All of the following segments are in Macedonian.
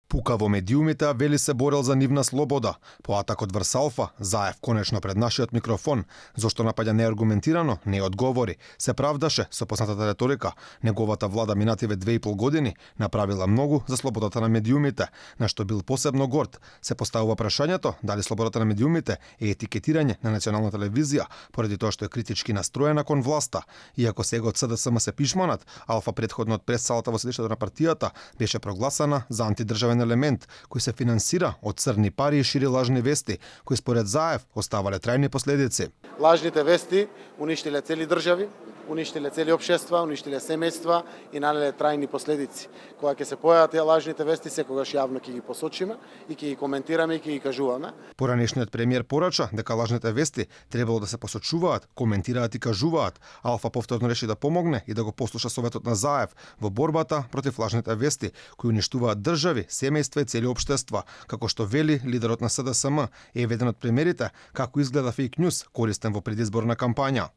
Пука во медиумите, а вели се борел за нивна слобода. По атакот врз Алфа, Заев конечно пред нашиот микрофон, зошто напаѓа неаргументирано, не одговори. Се правдаше со познатата реторика. Неговата влада минативе 2,5 години направила многу за слободата на медиумите, на што бил посебно горд. Се поставува прашањето дали слободата на медиумите е етикетирање на национална телевизија, поради тоа што е критички настроена кон власта. Иако сега од СДСМ се пишманат, Алфа претходно од пресалата во седиште на партијата беше прогласана за антидржавен елемент кој се финансира од црни пари и шири лажни вести, кои според Заев оставале трајни последици. Лажните вести уништиле цели држави, уништиле цели општества, уништиле семејства и нанеле трајни последици. Кога ќе се појават тие лажните вести, секогаш јавно ќе ги посочиме и ќе ги коментираме и ќе ги кажуваме. Поранешниот премиер порача дека лажните вести требало да се посочуваат, коментираат и кажуваат. Алфа повторно реши да помогне и да го послуша советот на Заев во борбата против лажните вести, кои уништуваат држави, семејства и цели општества, како што вели лидерот на СДСМ, е еден од примерите како изгледа фейк њуз користен во предизборна кампања.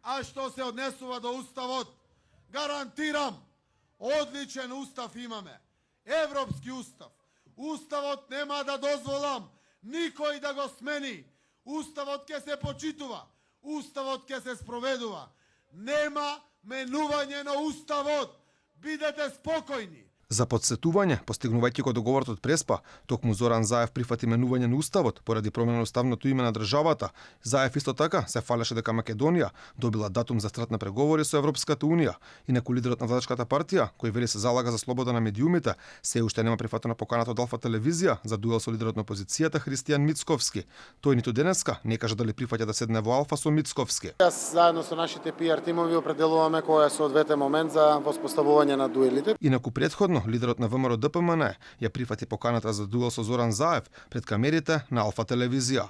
А што се однесува до Уставот, гарантирам, одличен Устав имаме. Европски Устав. Уставот нема да дозволам никој да го смени. Уставот ќе се почитува. Уставот ќе се спроведува. Нема менување на Уставот. Бидете спокојни. За подсетување, постигнувајќи го договорот од Преспа, токму Зоран Заев прифати менување на уставот поради промена на уставното име на државата. Заев исто така се фалеше дека Македонија добила датум за старт на преговори со Европската унија. Инаку лидерот на владачката партија, кој вели се залага за слобода на медиумите, се уште нема прифатена поканата од Алфа телевизија за дуел со лидерот на опозицијата Христијан Мицковски. Тој ниту денеска не кажа дали прифаќа да седне во Алфа со Мицковски. Јас заедно со нашите PR тимови определуваме кој е соодветен момент за воспоставување на дуелите. Инаку претходно лидерот на ВМРО ДПМН ја прифати поканата за дуел со Зоран Заев пред камерите на Алфа телевизија.